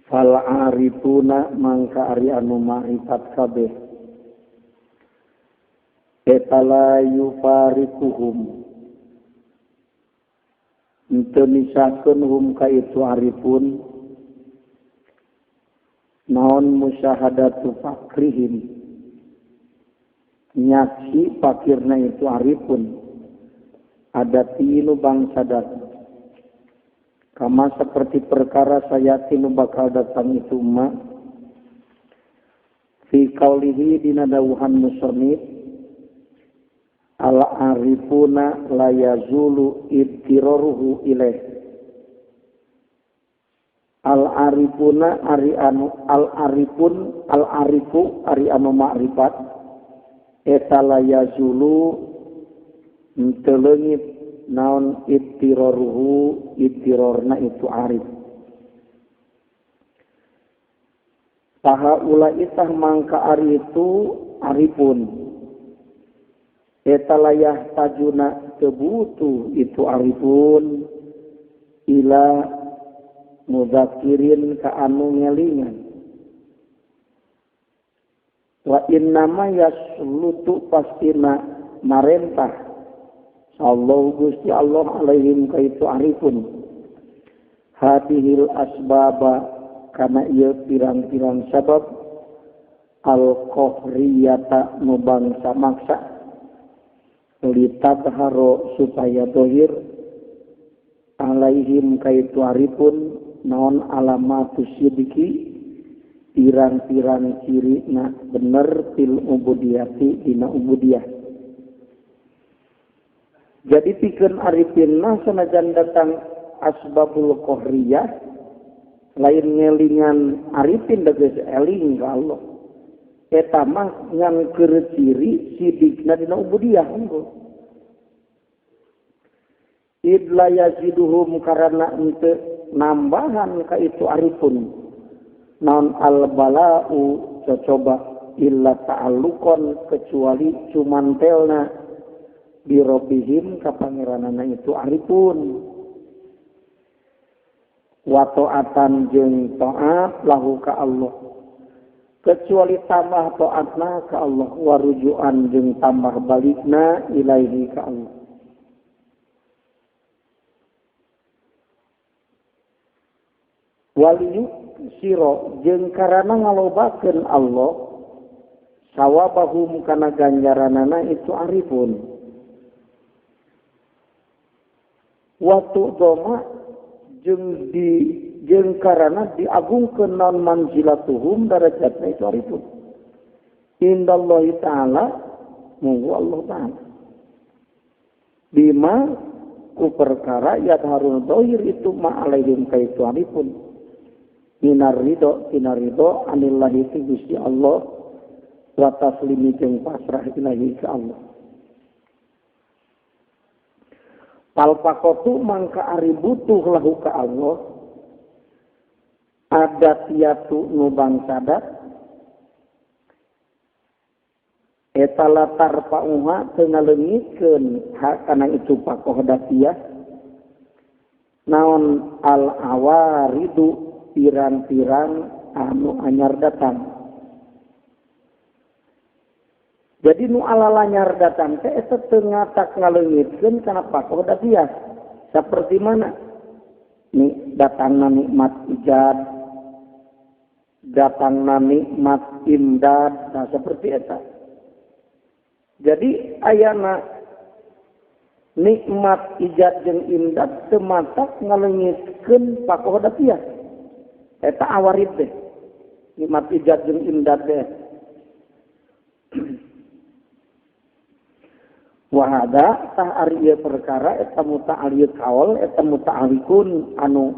Fal arifuna mangka ari anu ma'rifat kabeh eta la yufarikuhum henteu misahkeun hum ka itu arifun naon musyahadatu fakrihim nyaksi fakirna itu arifun ada tinu bangsa dat kama seperti perkara sayati nu bakal datang itu ma fi qaulihi dina dawuhan musannif al arifuna la yazulu ittiraruhu ilaih al arifuna ari anu al arifun al arifu ari anu ma'rifat eta la yazulu henteu leungit naon ittiraruhu ittirorna itu arif paha ula itah mangka ari itu arifun eta layah tajuna tebutu itu arifun ila muzakirin ka anu ngelingan wa innama yaslutu pastina marentah Allah Gusti Allah alaihim ka itu arifun hadihil asbaba kana ieu pirang-pirang sabab al-qahriyata nu bangsa maksa litadharo supaya dohir alaihim ka itu arifun naon alamatus sidiki pirang-pirang ciri na bener fil ubudiyati dina ubudiyah. Jadi pikeun arifin mah sanajan datang asbabul qahriyah lain ngelingan arifin da geus eling ka Allah. Eta mah ngan keur ciri sidikna dina ubudiyah unggul. Id la yaziduhum karana henteu nambahan ka itu arifun. Naon al bala'u cocoba illa ta'alluqon kecuali cumantelna birobihim ka pangeranana itu arifun wa ta'atan jeung taat lahu ka Allah kecuali tambah taatna ka Allah warujuan jeung tambah balikna ilaihi ka Allah. Waliyu siro jeung karana ngalobakeun Allah sawabahum kana ganjaranana itu arifun. Waktu doma jeung di jeung karana diagungkeun naon manzilatuhum darajatna itu arifun indallahi ta'ala munggu Allah ta'ala bima ku perkara yadharul dohir itu ma alaihim ka itu arifun minar ridho tina ridho anillahi ti Gusti Allah wa taslimi jeung pasrah ilahi ka Allah. Palpakotu mangka ari butuh lahu ka Allah adat yatu nu bangsadat eta latar pauha teu ngaleungitkeun kana itu pakoh datiyah naon al awaridu pirang-pirang anu anyar datang. Jadi nu ala lanyar datang teh eta teu ngatak ngaleungitkeun kana pakoh datiyah. Saperti mana? Nih datangna nikmat ijad, datangna nikmat imdad, nah seperti eta. Jadi ayana nikmat ijad jeung imdad teu matak ngaleungitkeun pakoh datiyah. Eta awarid teh. Nikmat ijad jeung imdad teh. Wahada tah ari ieu perkara eta muta'alliq kaul eta muta'alliqun anu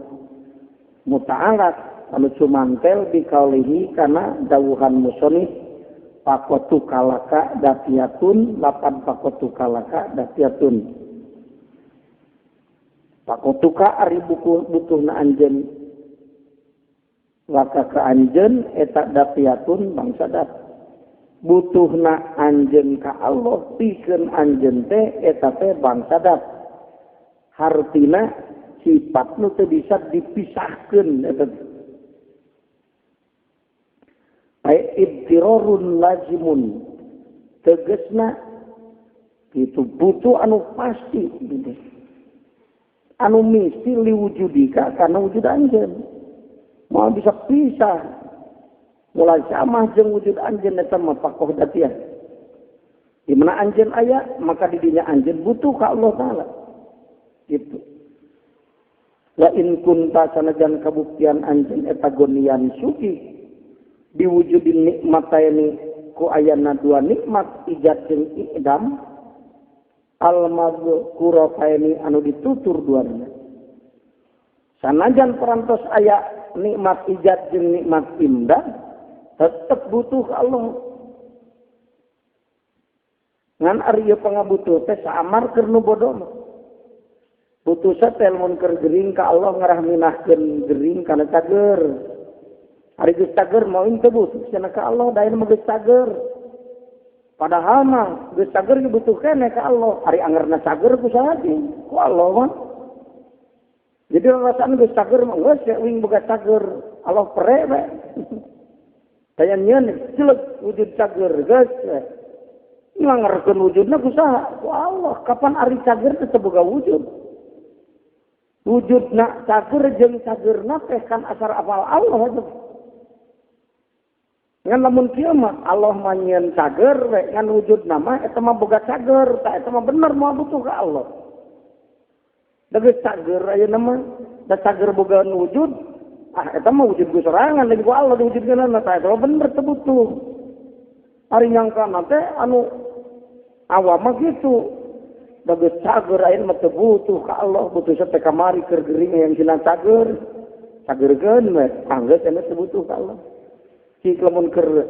muta'alaq anu cumantel bi kaulihi kana dawuhan musannif pakotu kalaka datiatun lapan pakotu kalaka datiatun pakotuka ari buku butuhna anjeun laka ka anjeun eta datiatun bangsa dat butuhna anjeun ka Allah pikeun anjeun teh eta teh bangsa dat hartina sifat nu teu bisa dipisahkeun eta. Ai ibtirarun lazimun tegesna itu butuh anu pasti gitu. Anu mesti liwujudika karena wujud anjeun moal bisa pisah mulai sama jeung wujud anjeun eta mah pakoh datiah. Di mana anjeun aya maka di dinya anjeun butuh ka Allah Taala gitu. Wa in kunta sanajan kabuktian anjeun eta gonian suci diwujudin nikmataini ku ayana dua nikmat ijad jeung idam al mazkurataini anu ditutur duanya. Sanajan perantos aya nikmat ijad jeung nikmat imdad tetep butuh ka Allah. Ngan ari ieu pangabutuh teh saamar keur nu bodoh mah. Butuh satel mun keur gering ka Allah ngarah minahkeun gering kana cager. Ari geus cager mau teu butuh cenah ka Allah da mah geus cager. Padahal mah geus cager ge butuh keneh ka Allah. Ari angerna cager ku saha ku Allah mah. Jadi rasaan geus cager mah geus we uing boga cager. Allah pere we. Daya nyeun jelek wujud cager geus we. Ngangerkeun wujudna ku saha? Ku Allah. Kapan ari cager teh teu boga wujud? Wujudna cager jeung cagerna teh kan asar apal Allah teh. Ngan lamun kieu mah Allah mah nyieun cager we ngan wujudna mah eta mah boga cager, tah eta mah bener moal butuh ka Allah. Da geus cager ayeuna mah, da cager boga wujud, ah eta mah wujud ku sorangan lagi ku Allah diwujudkeunana, tah eta mah bener teu butuh. Ari nyangkana teh anu awam mah kitu. Da geus cager ayeuna mah teu butuh ka Allah, butuh teh kamari keur gering yang sina cager. Cagerkeun we, anggeus cenah teu butuh ka Allah. Cik lamun keur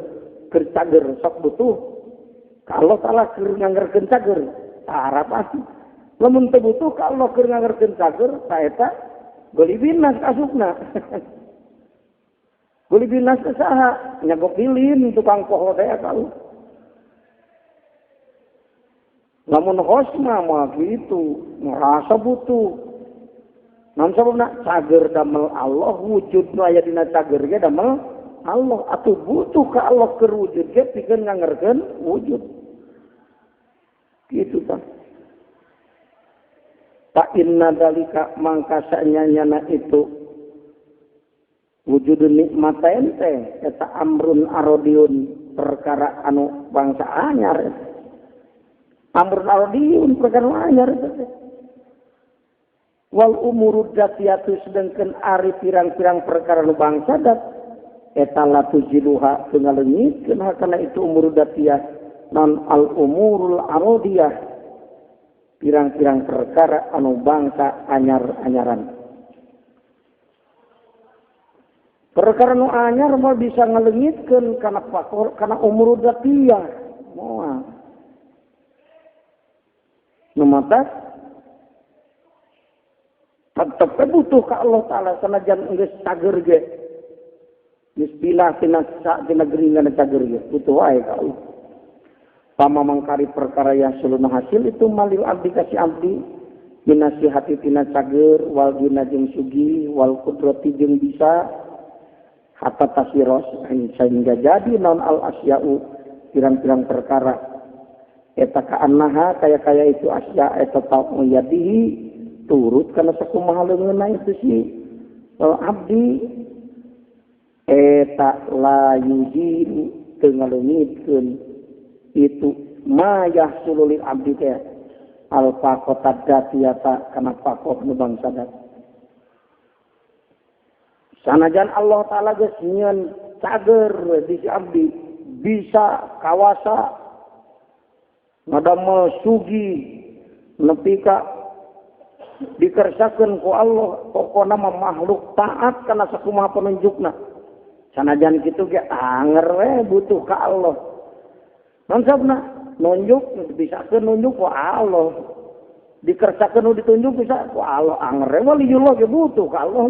cager sok butuh ka Allah Taala keur nganggerkeun cager harapan. Lamun teu butuh ka Allah keur nganggerkeun cager ta eta golibinas asupna. Golibinas teh saha? Nyagok lilin tukang poho teh ka Allah. Lamun hosma mah kitu merasa butuh. Naon sababna cager damel Allah wujud nu aya dina cager ge damel Allah atuh butuh ka Allah keur wujud ge pikeun ngangerkeun wujud. Kitu tah. Fa inna dalika mangka sanyana itu wujudun nikmatain teh eta amrun arodiun perkara anu bangsa anyar. Amrun arodiun perkara anyar eta teh. Wal umurud datiyatu sedengkeun ari pirang-pirang perkara nu bangsa dat eta la tujiluha teu ngaleungitkeun hakana itu umur datiyah non al umurul arodiyah pirang-pirang perkara anu bangsa anyar-anyaran. Perkara nu anyar moal bisa ngaleungitkeun kana fakor kana umur datiyah moal. Nu matak tetep butuh ka Allah Taala sanajan geus cager ge. Geus pindah tina tina geringan cager ge butuh wae ka Allah. Pama mangkari perkara yang suluna hasil itu malil abdi kasih abdi minasihati tina cager wal gina jeung sugi wal kudrati jeung bisa hatta tasiros sehingga jadi non al asya'u pirang-pirang perkara eta kaannaha kaya-kaya itu asya eta ta'uyadihi turut kana sakumaha leungeunna itu si abdi eta la yujiru teu ngaleungitkeun itu ma yahsulu lil abdi teh al faqata datiyata kana faqah nu bangsa dat. Sanajan Allah Taala geus nyieun cager di si abdi bisa kawasa ngadamel sugi nepi ka dikersakeun ku Allah pokona mah makhluk taat kana sakumaha penunjukna. Sanajan kitu ge anger we butuh ka Allah. Non sabna nunjuk dibisakeun nunjuk ku Allah. Dikersakeun nu ditunjuk bisa ku Allah anger we waliyullah ge butuh ka Allah.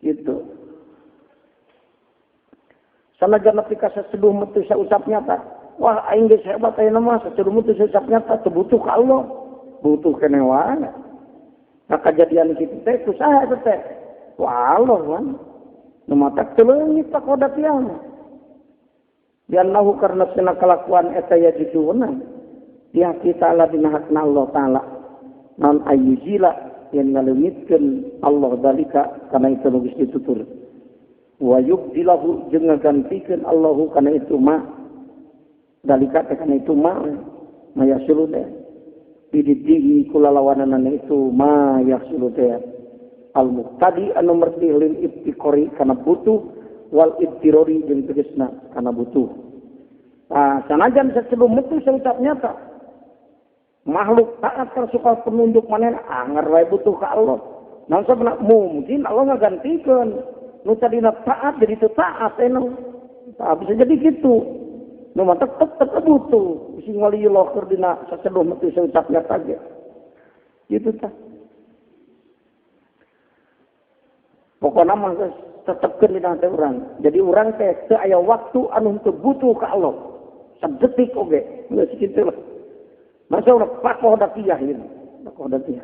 Gitu. Sanajan nepi ka saseduh metu sausap nyata. Wah aing geus hebat ayeuna mah saseduh metu sausap nyata teu butuh ka Allah. Butuh keneh wae. Nah kajadian kitu teh ku saha eta teh? Ku Allah kan. Nu matak teu leungit pakoda tiang. Diannahu karena sena kelakuan eta yajudu wenang dihaki ta'ala dina hakna Allah ta'ala non ayyuzila yang ngaleungitkeun Allah dalika kana itu nu geus ditutur wa yubdilahu jeung ngagantikeun Allahu kana itu ma dalika teh kana itu ma mayasulu teh bididihi kulalawanana itu ma yasulu teh al muqtadi anu merti lil ibtiqori kana butuh wal ibtirori jeung tegasna kana butuh. Nah, sanajan sacebum metu saucap nyata makhluk taat tersuka penunduk manehna anger wae butuh ka Allah. Naon sababna mungkin Allah ngagantikeun nu tadina taat jadi teu taat eno. Tah bisa jadi kitu. Nu mah tetep butuh sing waliyullah keur dina saceduh metu saucap nyata ge. Kitu tah. Pokona mah geus tetepkeun dina hate urang. Jadi urang teh teu aya waktu anu teu butuh ka Allah. Sadetik oge geus kitu lah. Masa udah pakoh datiyah ini, pakoh datiyah.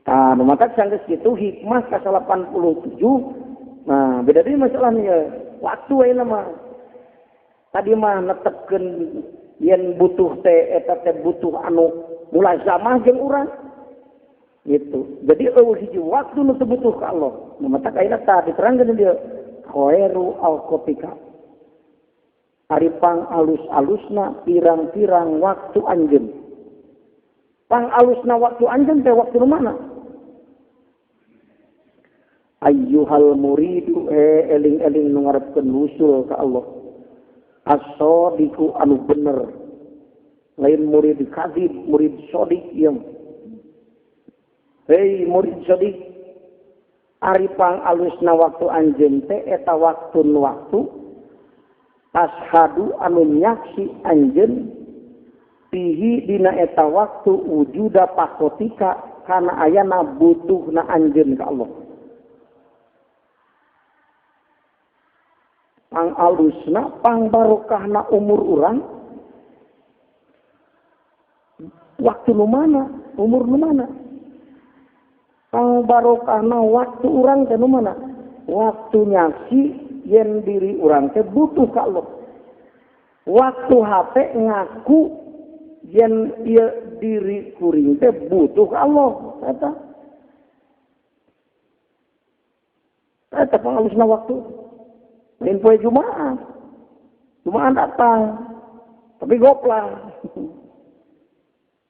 Nah, nu matak sanggeus kitu hikmah ka 87. Nah, beda deui masalahnya. Waktu ayeuna mah. Tadi mah netepkeun yen butuh teh eta teh butuh anu mulazamah jeung urang. Gitu. Jadi eueuh hiji waktu nu teu butuh ka Allah. Nu matak ayeuna tah diterangkeun dieu khairu alqatika. Ari pang alus-alusna pirang-pirang waktu anjeun. Pang alusna waktu anjeun teh waktu nu mana? Ayyuhal muridu eling-eling nu ngarepkeun wusul ka Allah. As-sadiqu anu bener. Lain murid kadzib, murid shadiq ieu. Hei murid shadiq, ari pang alusna waktu anjeun teh eta waktu ashadu anu nyaksi anjeun pihi dina eta waktu wujuda pakotika kana ayana butuhna anjeun ka Allah. Pang alusna pang barokahna umur urang waktu nu mana umur nu mana pang barokahna waktu urang teh nu mana waktu nyaksi yen diri urang teh butuh ka Allah. Waktu hate ngaku yen ieu diri kuring teh butuh ka Allah. Eta. Eta pangalusna waktu. Lain poe Jumaah. Jumaah datang tapi goplang.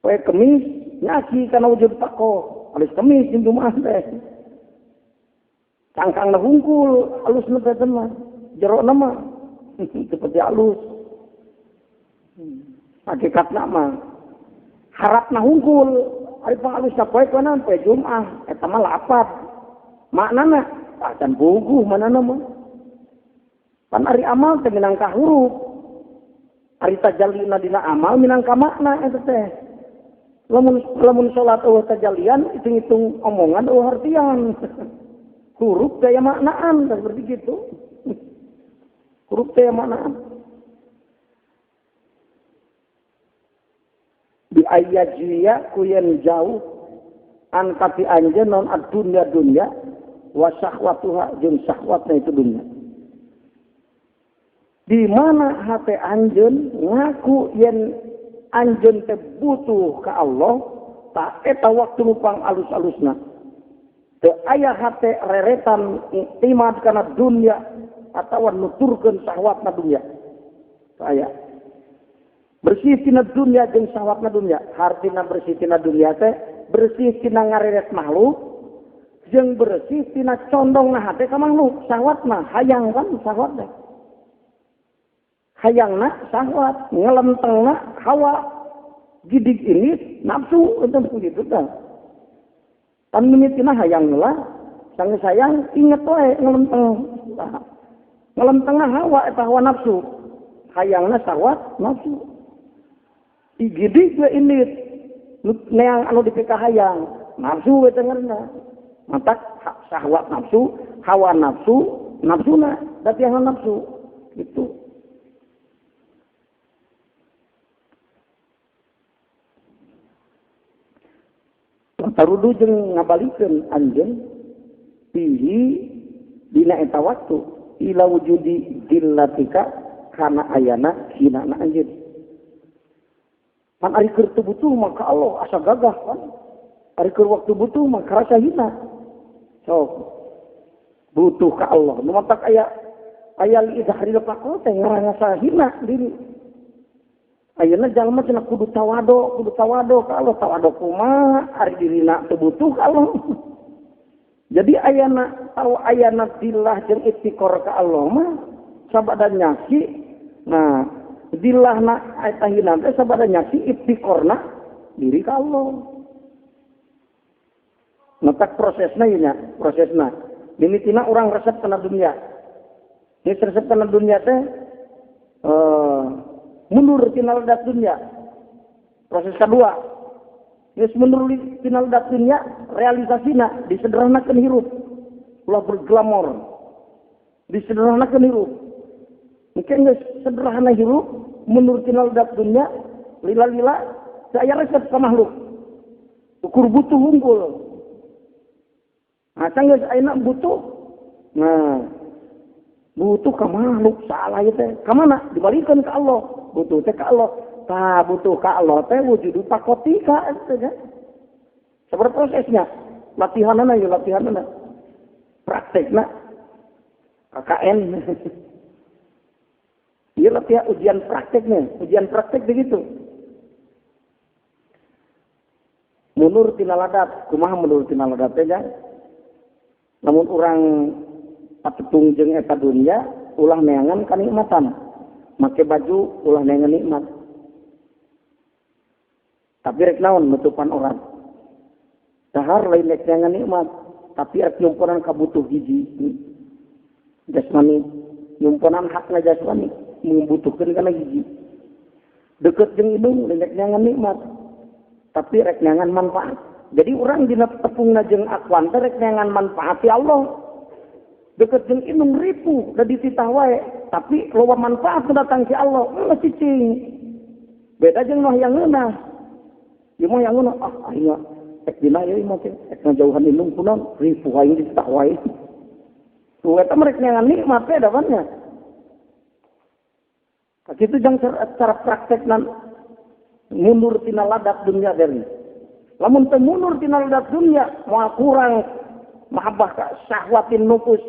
Poe Kemis nyaki kana wujud pakoh. Alus Kemis jeung Jumaah teh. Cangkangna hungkul, alusna teh mah, jerona mah seperti alus. Hakikatna mah harapna hungkul, ari pangalusna poe kana poe Jumaah, eta mah lapat. Maknana can buguh manana mah. Pan ari amal teh minangka huruf. Ari tajallina dina amal minangka makna eta teh. Lamun salat eueuh tajallian hitung-hitung omongan eueuh artian. Huruf daya maknaan seperti gitu. Huruf daya maknaan. Bi ayyajiya kuyen jauh an kati anjeun non ad-dunya dunya wa syahwatuha jeung syahwatna itu dunya. Di mana hate anjeun ngaku yen anjeun teh butuh ka Allah, ta eta waktu nu pang alus-alusna. Teu aya hate reretan iktimad kana dunya atawa nuturkeun syahwatna dunya. Teu aya. Bersih tina dunya jeung syahwatna dunya. Hartina bersih tina dunya teh bersih tina ngareret makhluk jeung bersih tina condongna hate ka makhluk. Syahwatna hayang kan syahwat teh. Hayangna syahwat, ngelentengna hawa, gidig ini nafsu itu begitu teh. Pan mimitina hayang lah, sang sayang inget wae ngelenteng. Ngelentengna hawa eta hawa nafsu. Hayangna syahwat nafsu. Igidig we indit neang anu dipikahayang, nafsu we teh ngaranna. Matak syahwat nafsu, hawa nafsu, nafsuna datihan nafsu gitu. Tarudu jeung ngabalikeun anjeun pihi dina eta waktu ila wujudi dillatika kana ayana hinana anjeun. Pan ari keur teu butuh mah ka Allah asa gagah kan. Ari keur waktu butuh mah karasa hina. Sok butuh ka Allah. Nu matak aya aya li idharil faqr teh ngarasa hina diri. Ayeuna jalma cenah kudu tawado ka Allah, tawado kumaha ari dirina teu butuh ka Allah. Jadi ayana tahu ayana dillah jeung iftikor ka Allah mah sabada nyaksi. Nah, dilahna eta hina teh sabada nyaksi iftikorna diri ka Allah. Matak prosesna ieu nya, prosesna. Mimitina urang resep kana dunia. Geus resep kana dunia teh mundur tina ledat dunia. Proses kedua, geus mundur tina ledat dunia, realisasina disederhanakeun hirup. Ulah berglamor. Disederhanakeun hirup. Mungkin geus sederhana hirup, mundur tina ledat dunia, lila-lila saya resep ka makhluk. Ukur butuh unggul. Nah, geus ayeuna butuh. Nah, butuh ka makhluk salah ieu teh. Ka mana? Dibalikeun ka Allah. Butuh teh ka Allah. Tah butuh ka Allah teh wujudu pakotika teh kan. Sabar prosesnya. Latihanana ieu latihanana. Praktekna KKN. Ieu latihan ujian prakteknya, ujian praktek begitu. Mundur tina ladap, kumaha mundur tina ladap teh kan? Namun urang patetung jeung eta dunia ulah neangan kanikmatan. Make baju ulah neangan nikmat. Tapi rek naon nutupan orang. Dahar lain rek neangan nikmat, tapi rek nyumponan kabutuh hiji jasmani, nyumponan hakna jasmani, membutuhkeun kana hiji. Deket jeung indung lain rek neangan nikmat, tapi rek neangan manfaat. Jadi orang dina tepungna jeung akuan teh rek neangan manfaat ti Allah. Deket jeung indung ripuh da dititah wae, tapi loba manfaat nu datang ti Allah, geus cicing. Beda jeung nu hayang ngeunah. Ieu mah hayang ngeunah, ah aing mah rek dina ieu mah teh, rek ngajauhan indung kunaon, ripuh aing dititah wae. Tuh eta mah rek neangan nikmat teh dapannya. Kitu jang cara praktekna mundur tina ladap dunia dari. Lamun teu mundur tina ladap dunia moal kurang mahabbah ka syahwatin nufus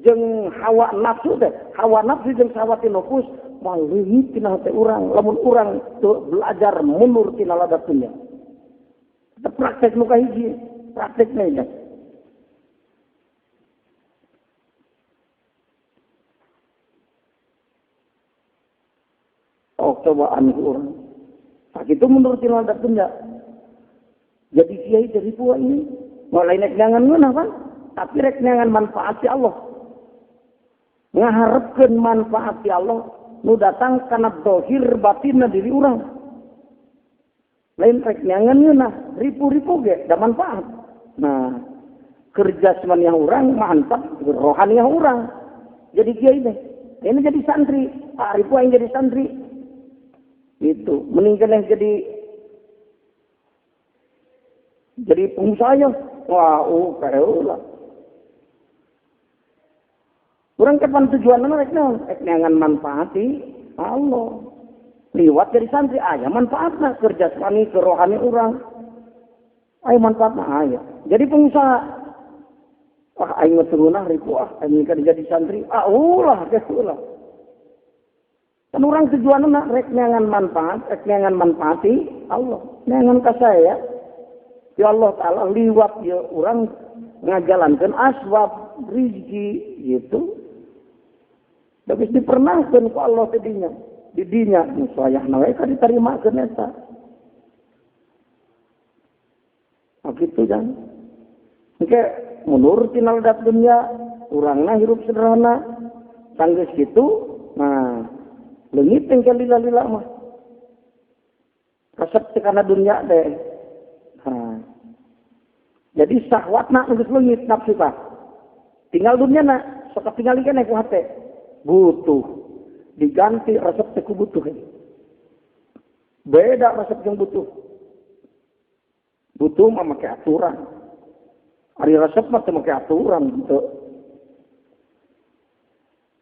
jeung hawa nafsu teh, hawa nafsu jeung syahwatin nufus moal leungit tina hate urang lamun urang teu belajar mundur tina ladap dunia. Eta praktek nu kahiji, praktekna ieu. Oh, cobaan urang. Tak itu mundur tina ladap dunia. Jadi kiai jadi pua ini. Mulai naik jangan ngeunah kan, tapi rek neangan manfaat ti Allah. Ngaharepkeun manfaat ti Allah nu datang kana dohir batinna diri urang. Lain rek neangan ngeunah, ripu-ripu ge da manfaat. Nah, kerja jasmaniah urang mantap, rohaniah urang. Jadi kiai teh, ini jadi santri, ah ripu aing jadi santri. Itu, mending keneh jadi pengusaha ya. Wah, lah. Urang kapan tujuanna rek naon? Rek neangan manfaati Allah. Liwat jadi santri aya manfaatna kerja jasmani ke rohani urang. Aya manfaatna aya. Jadi pengusaha wah aing mah teu ngeunah ripu ah aing jadi santri. Ah ulah geus ulah. Kan urang tujuanna rek neangan manfaat, rek neangan manfaati Allah. Neangan ka saya. Ya Allah Ta'ala liwat ya orang ngajalankan asbab rizki gitu. Tapi dipernahkan ku Allah tadinya. Didinya musayahna wae ka ditarimakeun eta. Nah gitu kan. Engke mundur tina ledat dunia, urangna hirup sederhana. Sanggeus kitu, nah leungit engke lila-lila mah. Resep teh kana dunia teh. Nah. Jadi syahwatna geus leungit nafsu tah. Tinggal dunyana, sok katingali keneh ku hate. Butuh diganti resep teh ku butuh. Beda resep jeung butuh. Butuh mah make aturan. Ari resep mah teu make aturan gitu.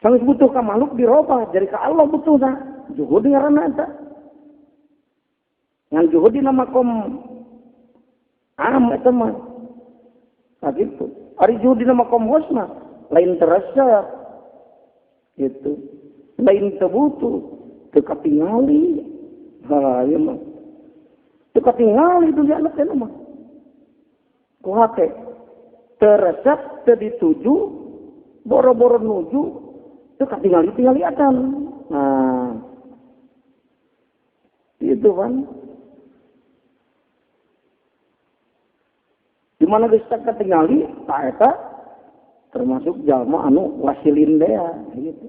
Sanggeus butuh ka makhluk dirobah jadi ka Allah butuhna. Zuhud ngaranna eta. Ngan zuhud dina makom am eta mah. Nah gitu. Ari zuhud dina makom khos mah lain teresep. Gitu. Lain teu butuh, teu katingali. Ha ieu mah. Teu katingali dunya teh mah. Ku hate teresep teu dituju, boro-boro nuju teu katingali-tingali acan. Nah, itu kan. Di mana geus katingali, tah eta termasuk jalma anu wasilin dea gitu.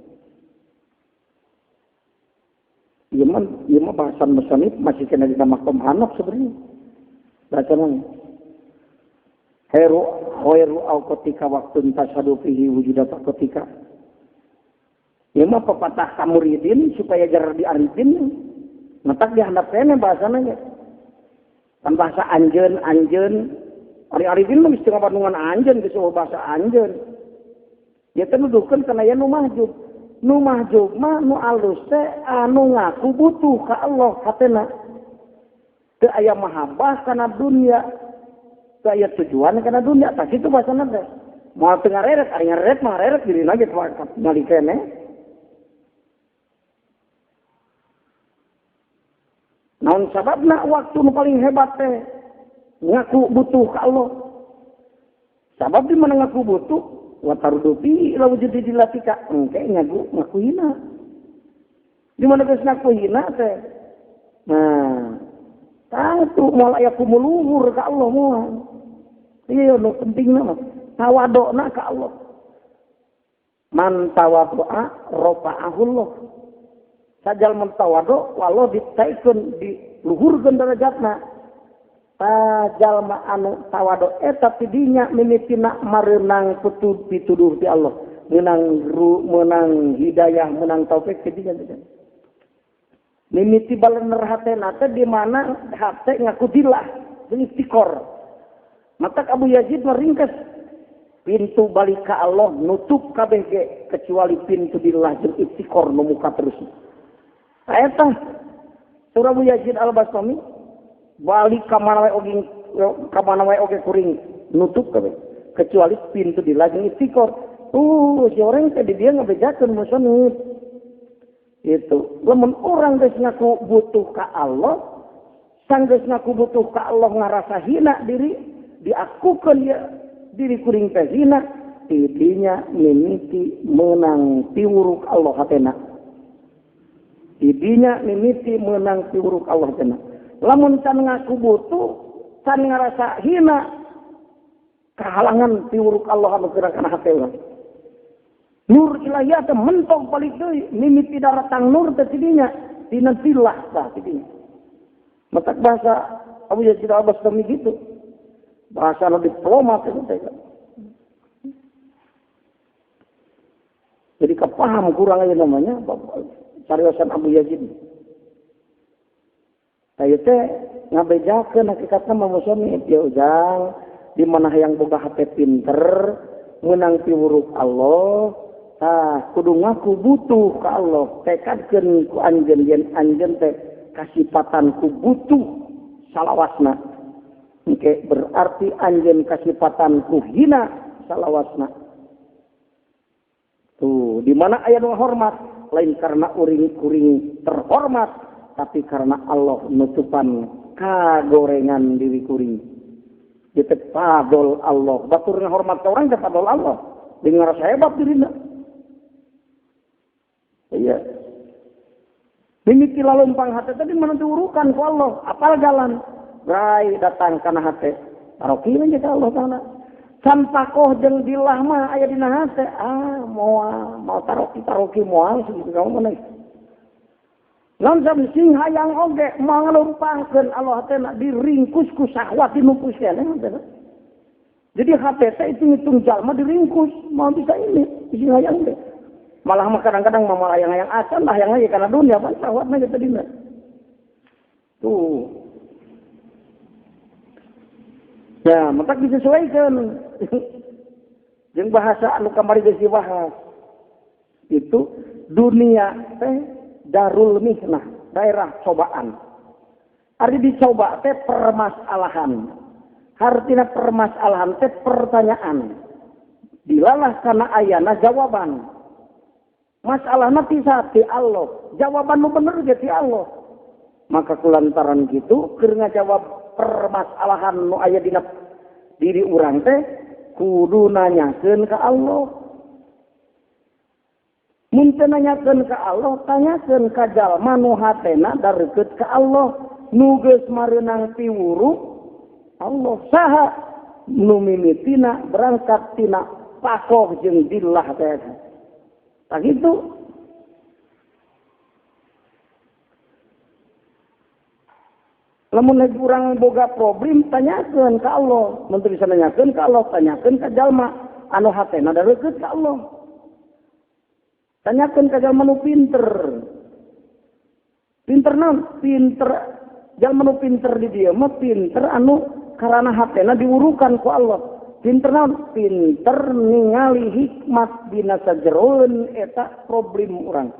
Ieu mah bahasan musannif masih kena dina makom hanaf sebenarnya. Bacaan khairu khairu auqatika waqtun tasadu fihi wujuda taqatika. Ieu mah pepatah kamuridin supaya jar diarifin. Matak dihandap kene bahasana ge. Kan bahasa anjeun anjeun ari arifin mah geus ngabandungan anjeun geus bahasa anjeun. Ieu teh nuduhkeun kana aya nu mahjub. Nu mahjub mah nu alus teh anu ngaku butuh ka Allah hatena. Teu aya mahabbah kana dunya. Teu aya tujuan kana dunya. Tah kitu bahasana teh. Moal teu ngareret, ari ngareret mah ngareret dirina ge ningali kene. Naon sababna waktu nu paling hebat teh ngaku butuh ka Allah. Sabab di mana ngaku butuh wa tardufi ila wujudi dilatika engke ngaku hina. Di mana geus ngaku hina teh. Nah, tah tu moal aya kumuluhur ka Allah moal. Ieu nu pentingna mah tawadona ka Allah. Man tawadu'a rafa'ahullah. Sajal mentawadu walau ditaikeun diluhurkeun derajatna. Jalma anu tawadu eta tidinya mimitina mareunang kutu pituduh ti Allah, meunang meunang hidayah, meunang taufik tidinya. Mimiti balener hatena teh di mana hate ngaku dilah jeung istikor. Matak Abu Yazid meringkes pintu balik ka Allah nutup kabeh ge kecuali pintu dilah jeung istikor nu muka terus. Eta Surah Abu Yazid Al-Bastami balik ka mana wae oge ka mana wae oge kuring nutup kabeh kecuali pintu dilajeng istikor. Si orang teh di dia ngabejakeun musonib. Itu lamun urang geus ngaku butuh ka Allah, sanggeus ngaku butuh ka Allah ngarasa hina diri, diakukeun ya diri kuring teh hina, tidinya mimiti meunang piwuruk Allah hatena. Tidinya mimiti meunang piwuruk Allah hatena. Lamun can ngaku butuh, can ngarasa hina, kahalangan piwuruk Allah anu geura kana hate urang. Nur ilahiyah teh mentok balik deui, mimiti daratang nur teh tidinya, dina tilah tah tidinya. Matak bahasa Abu Yazid Al-Bastami gitu. Bahasa anu diplomat itu teh. Jadi kepaham kurang aja namanya cariosan Abu Yazid. Tah teh ngabejakeun hakikatna mah musonib ya ujang di mana hayang boga hate pinter meunang piwuruk Allah tah kudu ngaku butuh ka Allah tekadkeun ku anjeun yen anjeun teh kasipatan ku butuh salawasna engke berarti anjeun kasipatan ku hina salawasna. Tuh di mana aya nu hormat lain karena uring kuring terhormat tapi karena Allah nutupan kagorengan diri kuring. Itu fadol Allah. Batur ngahormat ke orang, fadol Allah. Dia ngerasa hebat dirina. Iya. Mimiti lalumpang hati tadi mana diurukan ku Allah. Apal jalan. Rai datang kana hati. Taroki aja ka Allah ta'ala. Sampakoh jeung dilah mah aya dina hate. Ah, moal, mau taroki moal segitu kamu mana. Lamun sing hayang oge moal ngalumpangkeun Allah teh diringkus ku syahwat dinumpus keneh teh. Jadi hate teh hitung-hitung jalma diringkus, moal bisa ini, sing hayang teh. Malah mah kadang-kadang mah hayang-hayang acan lah hayang aja kana dunia pan syahwatna gitu dina. Tuh. Ya, matak disesuaikan. Jeung bahasa anu kamari geus dibahas. Itu dunia teh darul mihnah, daerah cobaan. Ari dicoba teh permasalahan. Hartina permasalahan teh pertanyaan. Dilalah kana ayana jawaban. Masalahna ti ti Allah, jawaban nu bener ge ti Allah. Maka kulantaran gitu keur ngajawab permasalahan nu aya dina diri urang teh kudu nanyakeun ka Allah. Mun teu nanyakeun ka Allah, tanyakeun ka jalma nu hatena dareukeut ka Allah, nu geus mareunang piwuru Allah. Saha nu mimitina berangkat tina pakoh jeung dillah teh. Tah kitu. Lamun urang boga problem tanyakeun ka Allah, mun teu bisa nanyakeun ka Allah, tanyakeun ka jalma anu hatena dareukeut ka Allah. Tanyakeun ka jalma nu pinter. Pinter naon? Pinter jalma nu pinter di dieu mah pinter anu karana hatena diurukan ku Allah. Pinter naon? Pinter ningali hikmat dina sajeroeun eta problem urang.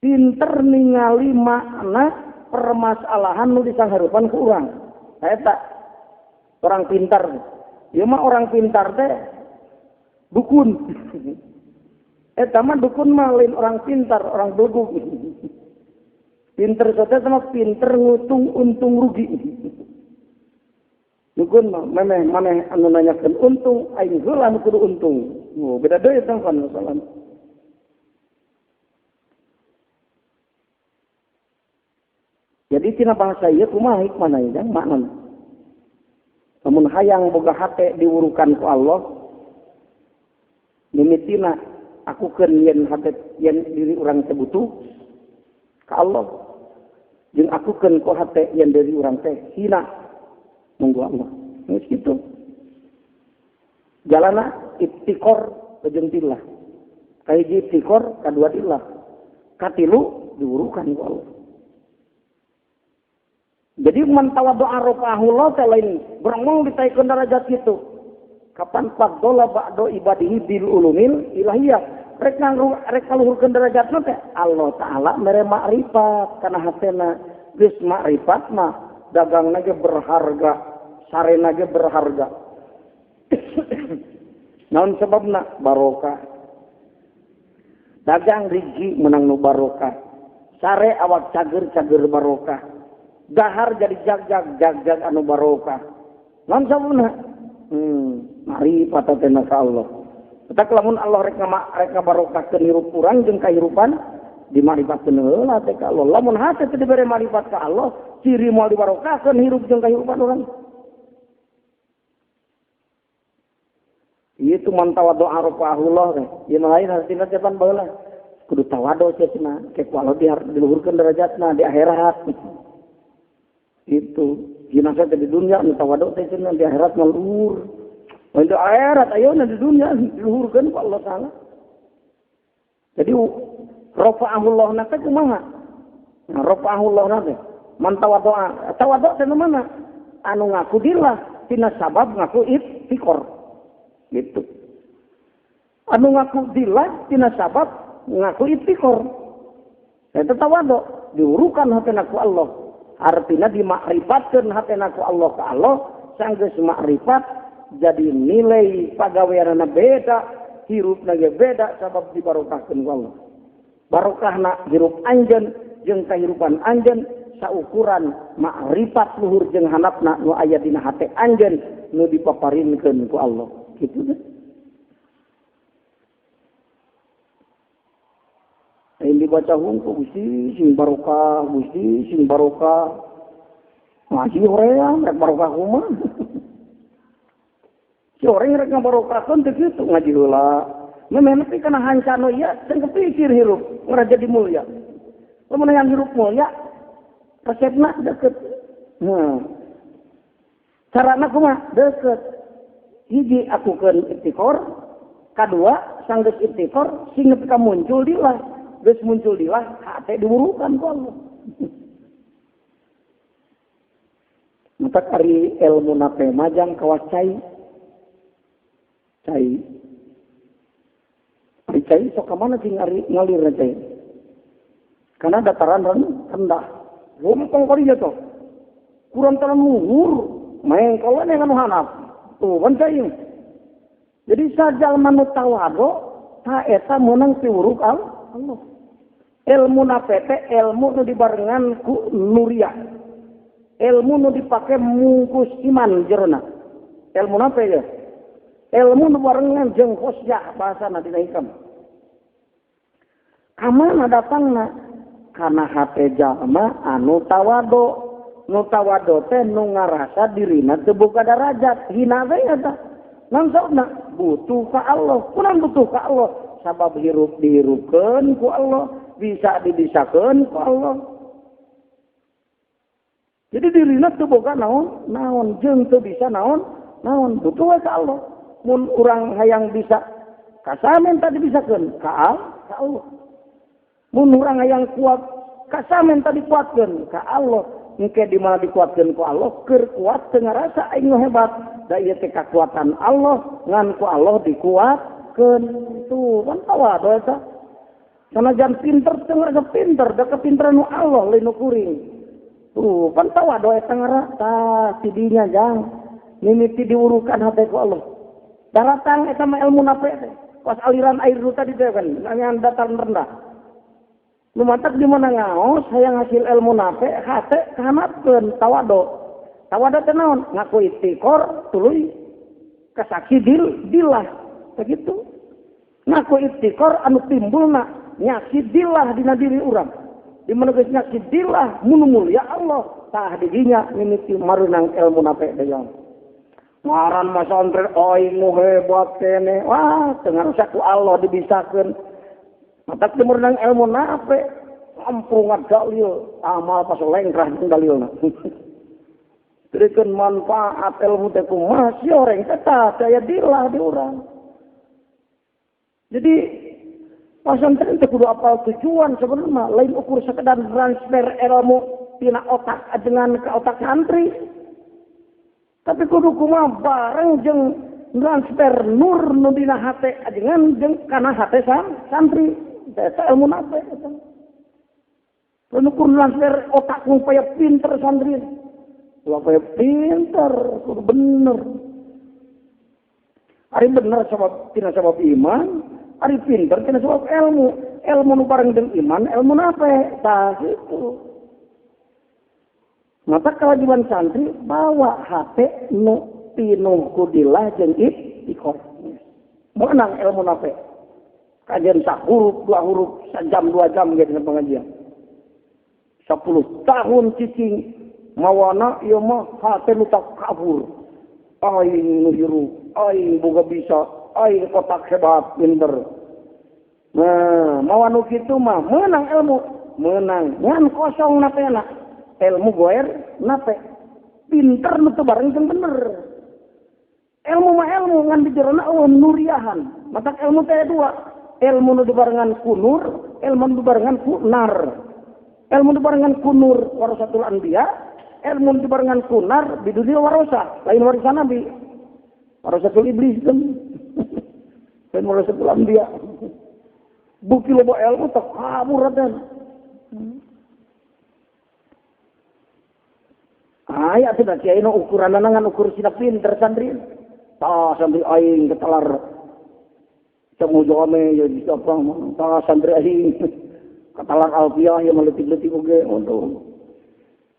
Pinter ningali makna permasalahan nu disangharupan ku urang. Eta orang pintar. Ieu mah orang pintar teh dukun. Eta mah dukun mah lain orang pintar, orang belegug. Pinter teh sama pinter ngutung untung rugi. Dukun mah memeh maneh anu nanyakeun untung, aing heula nu kudu untung. Oh, beda deui eta kan masalah. Jadi tina bahasa ieu kumaha hikmahna ieu jang maknana. Lamun hayang boga hate diwurukan ku Allah, mimitina akukeun yen hate yen diri urang teh butuh ka Allah, jeung akukeun ku hate yen diri urang teh hina munggu Allah. Geus kitu. Jalana iftikor jeung tillah. Kahiji iftikor, kadua tillah. Katilu diwurukan ku Allah. Jadi man tawaddu'a rafa'ahullah teh lain berengong ditaikeun derajat kitu. Kapan fadhala ba'da ibadihi bil ulumil ilahiyah. Rek ngaluhurkeun derajatna teh Allah Ta'ala mere makrifat kana hatena. Geus makrifat mah dagangna ge berharga, sarena ge berharga. Naon sebabna? Barokah. Dagang rizki menang nu barokah. Sare awak cager-cager barokah. Dahar jadi jag-jag, jag-jag anu barokah. Naon sababna? Makrifat teh ka Allah. Tetak lamun Allah rek ngabarokahkeun hirup urang jeung kahirupan dimakrifatkeun heula teh ka Allah. Lamun hate teu dibere makrifat ka Allah, ciri moal dibarokahkeun hirup jeung kahirupan urang. Ieu tu man tawaddu'a rafa'ahullah teh. Ieu mah lain hartina teh pan baheula. Kudu tawadhu cenah, ke ku Allah diluhurkeun derajatna di akhirat. Itu jenazah di dunia nu tawadhu teh cenah di akhirat mah luhur. Di akhirat ayeuna di dunia diluhurkeun ku Allah Ta'ala. Jadi rafa'ahullah na teh kumaha? Nah, rafa'ahullah na teh man tawadhu'a. Tawadhu teh mana? Anu ngaku dillah tina sabab ngaku iftikor. Gitu. Anu ngaku dillah tina sabab ngaku iftikor. Eta tawadhu diurukan hatena ku Allah. Artinya dimakrifatkeun hatena ku Allah ka Allah, sanggeus makrifat jadi nilai pagaweanana beda, hirupna ge beda sabab dibarokahkeun ku Allah. Barokahna hirup anjeun jeung kahirupan anjeun saukuran makrifat luhur jeung handapna nu aya dina hate anjeun nu dipaparinkeun ku Allah. Kitu teh. Ini dibaca hungku Gusti sing barokah, Gusti sing barokah. Ngaji hoream rek barokah kumaha. Si orang rek ngabarokahkeun teh kitu ngaji heula. Memeh nepi kana hancano ieu teu kepikir hirup ngara jadi mulia. Lamun hayang hirup mulia resepna deket. Carana kumaha? Deket. Hiji akukeun iftikor, kadua sanggeus iftikor sing nepi ka muncul dilah. Geus muncul dilah hate diwurukan ku Allah. Matak ari ilmu na teh majang kawas cai. Cai cai sok ka mana cing ngalirna cai. Karena dataran rendah. Lompat kali tuh. Kurang terlalu luhur, main kalau yang anu hanap. Tuh kan cai. Jadi sajalma nu tawadu ta eta meunang piwuruk Allah. Ilmu napete ilmu nu dibarengan ku nuriah. Ilmu nu dipake mungkus iman jerona. Ilmu nape ya? Ilmu nu barengan jeung khosyah bahasana dina hikam. Kamana datangna? Kana hate jalma anu tawadu. Nu tawadu teh nu ngarasa dirina teu boga darajat, hina we eta. Ngan sauna butuh ka Allah. Kunaon butuh ka Allah? Sabab hirup dihirupkeun ku Allah, bisa dibisakeun ku Allah. Jadi dirina teu boga naon, naon jeung teu bisa naon, naon butuh we ka Allah. Mun urang hayang bisa kasamen tadi dibisakeun ka Allah. Mun urang hayang kuat kasamen tadi kuatkeun ka Allah. Engke di mana dikuatkeun ku Allah, keur kuat teu ngarasa aing nu hebat. Da ieu teh kakuatan Allah, ngan ku Allah dikuatkeun. Tuh kan tawadu eta. Sanajan pinter teu ngarasa pinter, da kepinteran nu Allah lain nu kuring. Tuh kan tawadu eta ngara tah tidinya jang. Mimiti diurukan hate ku Allah. Daratang eta mah ilmu nape teh. Pas aliran air nu tadi teh kan, ngan dataran rendah. Lumatak di mana ngaos hayang hasil ilmu nape hate kahanapkeun tawadu. Tawadu teh naon? Ngaku iftikor tuluy kasaksi dilah. Begitu. Ngaku iftikor anu timbulna nyaksi dilah dina diri urang. Di mana geus nyaksi dilah munu mulia Allah tah didinya mimiti mareunang ilmu nape deui. Ngaran mah santri aing nu hebat keneh. Wah, teu ngarusak ku Allah dibisakeun. Matak merenang ilmu nape ampungan dalil amal pas lengkrah jeung dalilna. Berikan manfaat ilmu teh kumaha si orang eta daya dilah di urang. Jadi pasantren teh kudu apal tujuan sebenarnya lain ukur sekedar transfer ilmu tina otak ajengan ke otak santri. Tapi kudu kumaha bareng jeung transfer nur nu dina hate ajengan jeung kana hate santri. Eta ilmu nape eta. Ukur transfer otak supaya pinter santri. Supaya pinter, kudu bener. Ari bener sabab tina sabab iman, ari pinter tina sabab ilmu. Ilmu nu bareng jeung iman, ilmu nape? Tah kitu. Maka kewajiban santri bawa hate nu pinuh kudilah jeung ikhlas. Meunang ilmu nape? Kajian sak huruf, dua huruf, sejam, 2 jam gitu pengajian. 10 tahun cicing mawana ieu mah hate nu takabur. Aing nu hirup, aing boga bisa, aing otak hebat pinter. Nah, mawa nu kitu mah meunang ilmu, meunang ngan kosong napena. Ilmu goer nape. Pinter nu teu bareng jeung bener. Ilmu mah ilmu ngan di jerona eueuh nuriahan. Matak ilmu teh dua. Ilmu nu dibarengan ku nur, ilmu nu dibarengan ku nar. Ilmu dibarengan ku nur warasatul anbiya, ilmu dibarengan ku nar bidunil warasa, lain warisan nabi. Warasatul iblis kan. Lain warasatul anbiya. Bukti loba ilmu tak kabur raden. Aya teh kiai nu ukuranna ngan ukur sina pinter santri. Tah santri aing ketelar Cemu jome ya di apa tah santri aing katalan alfiah ya meletik-letik oge untuk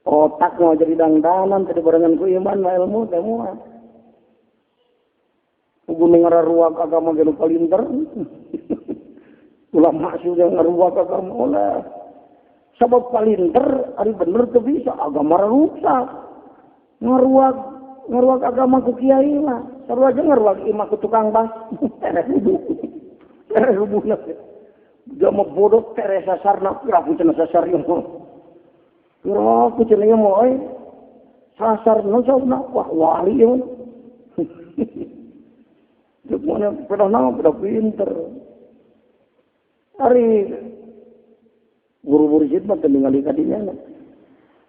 otak mau jadi dangdanan tadi barengan ku iman mah ilmu teh moal. Kudu ngaruak agama ge nu palinter. Ulama sudah ngaruak agama ulah. Sabab palinter ari bener teu bisa agama rusak. Ngaruak agama ku kiai mah. Sarua aja ngaruak imah ku tukang bas. Tereh rubuh. Tereh rubuhna. Jama bodoh tereh sasarna piraku cenah sasar ieu mah. Piraku cenah ieu mah euy. Sasar nu sauna wah wali ieu. Deuk mana pedah naon pedah pinter. Ari guru mursyid mah teu ningali ka dinya.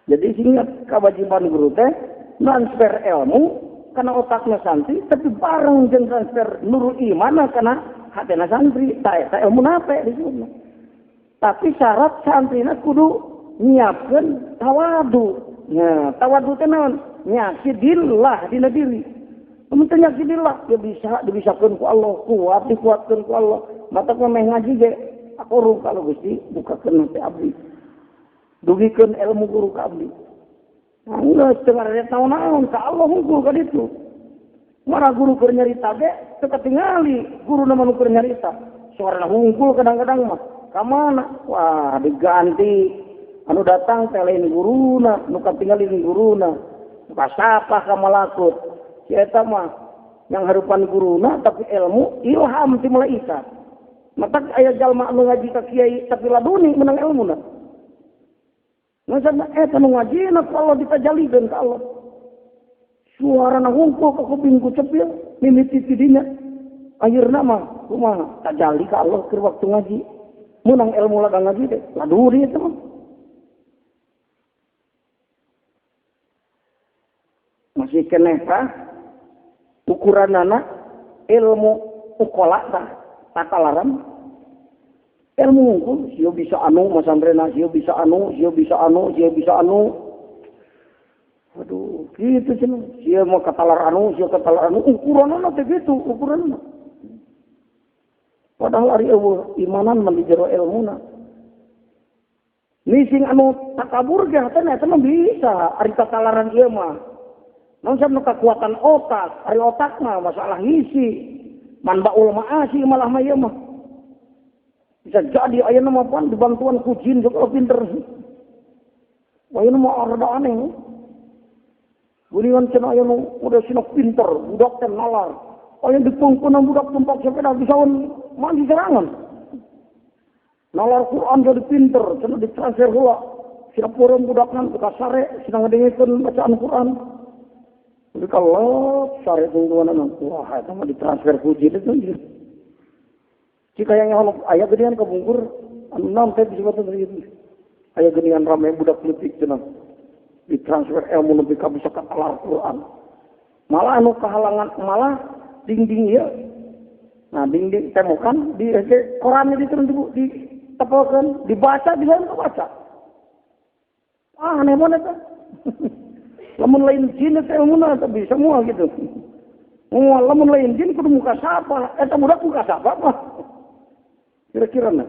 Jadi sehingga kewajiban guru teh transfer ilmu karena otaknya santri, tapi bareng jeung transfer nurul iman karena hatena santri, tah eta ilmu nape disebutna. Tapi syarat santrina kudu nyiapkeun tawadu. Nah, tawadu teh naon? Nyakidillah dina diri. Lamun teu nyakidillah, dia bisa dibisakeun ku Allah, kuat dikuatkeun ku Allah. Mata ku meh ngaji ge, aku kalau Gusti bukakeun hati abdi. Dugikeun ilmu guru ka abdi. Nah, geus teu ngaret naon-naon ka Allah hungkul ka ditu. Mara guru keur nyarita ge teu katingali, guru na mah nu keur nyarita. Suarana hungkul kadang-kadang mah. Ka mana? Wah, diganti. Anu datang teh lain guruna, nu katingali guruna. Pasapah ka malakut. Si eta mah yang harupan guruna tapi ilmu ilham ti malaikat. Matak aya jalma anu ngaji ka kiai tapi laduni menang ilmuna. Nah, eta nu ngajina ku Allah ditajalikeun ka Allah. Suarana hungkul ka kuping ku cepil mimiti ti dinya. Akhirna mah kumaha tajali ka Allah keur waktu ngaji. Menang ilmu ladang ngaji teh laduni eta mah. Masih keneh tah ukuranana ilmu ukola tah takalaran ilmu hungkul sia bisa anu masantrenna sia bisa anu sia bisa anu sia bisa anu. Aduh, gitu cenah. Sia mau katalar anu, sia katalar anu, ukuranana teh gitu, ukuranana. Padahal ari eueuh imanan mah di jero ilmuna. Nising anu takabur ge hatena eta mah bisa, ari tatalaran ieu mah. Naon sabna kekuatan otak, ari otak mah masalah ngisi. Manbaul ma'asi malah mah ieu mah. Bisa jadi ayeuna mah pan dibantuan ku jin sok pinter. Wah ayeuna mah rada aneh. Gulingan cenah aya nu udah sinok pinter, budak teh nalar. Aya dipungkunan budak tumpak sepeda bisaun mandi serangan. Nalar Quran jadi pinter, cenah ditransfer heula. Sina peureum budakna ka sare, sina ngadengekeun bacaan Quran. Jadi kalau sare tungguanana, wah eta mah ditransfer ku jin itu. Jika yang aya gedean ka bungkur, anu naon teh disebutna kitu. Aya gedean rame budak leutik cenah. Ditransfer ilmu lebih ka bisa katalar Quran. Malah anu kehalangan malah dinding ieu. Nah, dinding temukan di korannya di ditepelkeun, dibaca bisa baca. Ah, aneh banget eta. Lamun lain jin eta ilmuna eta bisa moal gitu. Moal lamun lain jin kudu muka sapa, eta budak muka sapa mah. Kira-kira nah.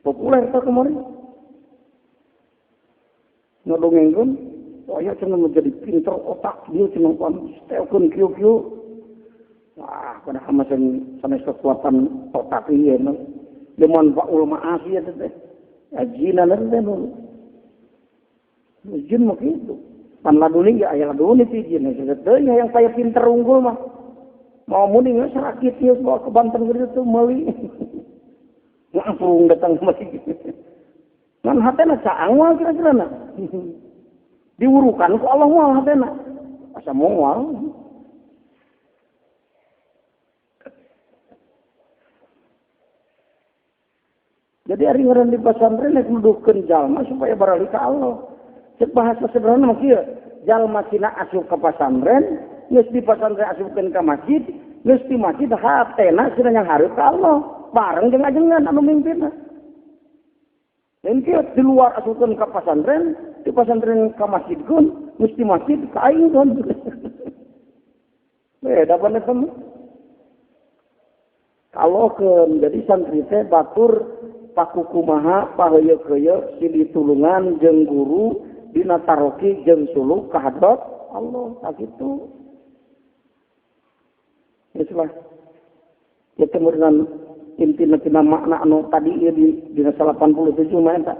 Populer ta kemarin. Ngadongengkeun, oh ya cenah menjadi pinter otak dia cenah pan setelkeun kieu-kieu. Wah, padahal mah sanes kekuatan otak ieu mah. Deman faul ma'asi eta teh. Ajinan teh nu. Jin mah kitu. Pan laduni ge aya laduni ti jin teh yang saya pinter unggul mah. Mau muni geus sakit ieu bawa ke Banten kitu tuh meuli. Ngapung datang masih. Ngan hatena caang moal kira-kira na. Diwurukan ku Allah moal hatena. Asa moal. Jadi ari ngaran di pasantren rek nuduhkeun jalma supaya barali ka Allah. Cek bahasa sederhana mah kieu, jalma sina asup ka pasantren, geus di pasantren asupkeun ka masjid, geus di masjid hatena sina yang hareup ka Allah, bareng jeung ajengan anu mimpinna. Lain kieu di luar asupkeun ka pasantren, di pasantren ka masjid keun, geus di masjid ka aing keun. Beda banget mah. Kalau keun jadi santri teh batur paku kumaha paheuyeuh-heuyeuk silih tulungan jeung guru dina taroki jeung suluk ka hadrat Allah tak kitu. Geus lah. Ieu teh meureunnan intina tina makna anu tadi ieu di dina 87 mah eta.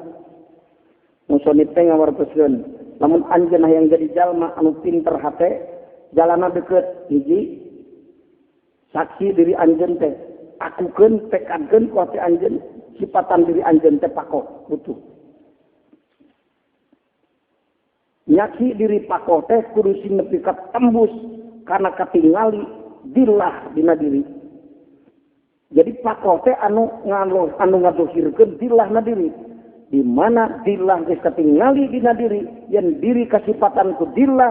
Musonif teh ngawartoskeun, lamun anjeun hayang jadi jalma anu pinter hate, jalana deukeut hiji saksi diri anjeun teh, akukeun tekadkeun ku hate anjeun, sifatan diri anjeun teh pakoh butuh. Nyaksi diri pakoh teh kudu sing nepi ka tembus kana katingali dilah dina diri. Jadi pakoh teh anu anu ngadohirkeun dilah na diri. Di mana dilah geus katingali dina diri, yen diri kasipatan ku dilah,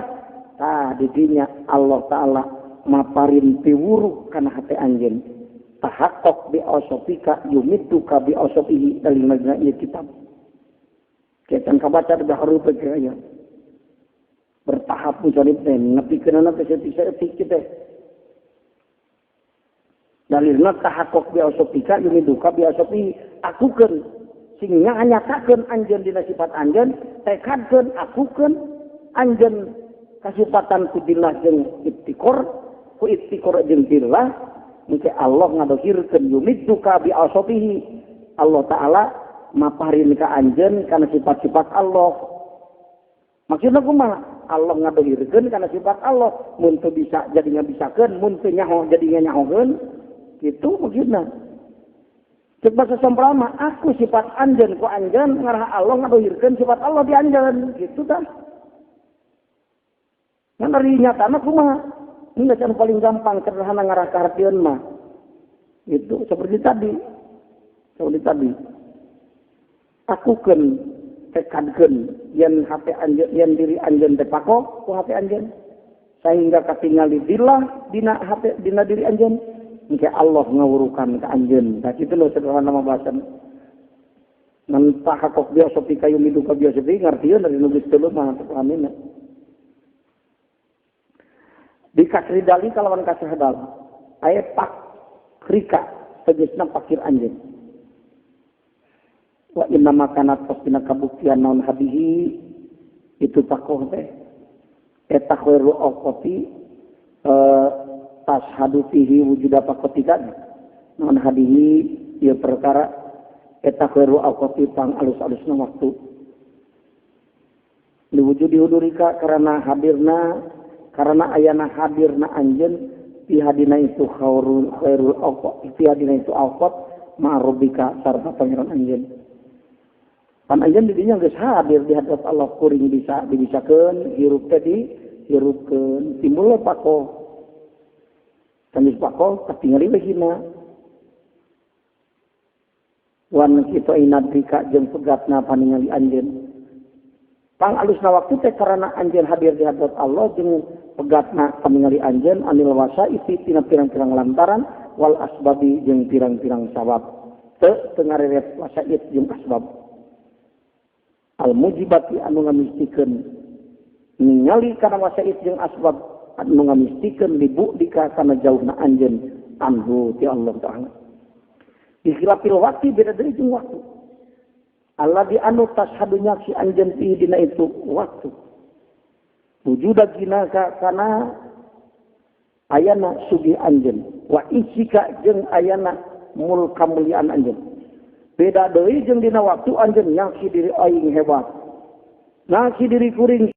tah di dinya Allah Taala maparin piwuruh kana hate anjeun tahaqqaq bi awsafika yumidduka bi awsafihi dalil dina ieu kitab. Ketan kabaca di huruf aya bertahap musonib teh nepikeunana teh saeutik-saeutik kitu teh. Dalilna tahaqqaq bi awsafika yumidduka bi awsafihi akukeun sing nyatakeun anjeun dina sifat anjeun tekadkeun akukeun anjeun kasifatan ku dillah jeung ibtikor ku ibtikor jeung dillah engke Allah ngadohirkeun yumidduka bi awsafihi Allah Ta'ala maparin ka anjeun kana sifat-sifat Allah. Maksudna kumaha? Allah ngadohirkeun kana sifat Allah mun teu bisa jadi ngabisakeun mun teu nyaho jadi nyahokeun kitu maksudna. Cek bahasa semprama aku sifat anjeun ku anjeun ngarah Allah ngadohirkeun sifat Allah di anjeun kitu tah. Ngan ari nyatana kumaha? Ini can paling gampang sederhana ngarah ka hartieun mah. Itu seperti tadi. Seperti tadi. Akukeun tekadkeun yen hate anjeun yen diri anjeun teh pako ku hate anjeun sehingga katingali dillah dina hate dina diri anjeun engke Allah ngawurukan ka anjeun. Tah kitu lho sederhana mah bahasan. Ngan tahakok biasa pi kayu miduka biasa pi ngartieun dari nu geus teu mah teu amin. Di kasri dali kalawan kasih dal aya pak rika tegasna pakir anjeun. Wa inna makanat pastina kabuktian naon hadihi itu pakoh teh eta khairu awqati tashhadu fihi wujuda pakotika naon hadihi ieu perkara eta khairu awqati pang alus-alusna waktu liwujudi hudurika karena hadirna karena ayana hadirna anjeun fi hadina itu khairul khairul awqat fi hadina itu awqat ma'rubika sarta pangeran anjeun. Pan anjeun di dinya geus hadir di hadapan Allah kuring bisa dibisakeun hirup teh dihirupkeun timbul pako sanes pako katingali we hina wan kitu inadrika jeung pegatna paningali anjeun pang alusna waktu teh karena anjeun hadir di hadapan Allah jeung pegatna paningali anjeun anil wasaiti tina pirang-pirang lantaran wal asbabi jeung pirang-pirang sabab teu teu ngareret wasait jeung asbab al mujibati anu ngamistikeun ningali kana wasait jeung asbab anu ngamistikeun libu dika kana jauhna anjeun anhu ti Allah Ta'ala. Dikhilafil waktu beda deui jeung waktu. Allah di anu tashhadu nyaksi anjeun fi dina itu waktu. Wujuda ginaka kana ayana sugih anjeun wa isika jeung ayana mul kamuliaan anjeun. Beda deui jeung dina waktu anjeun nyaksi diri aing hebat. Nyaksi diri kuring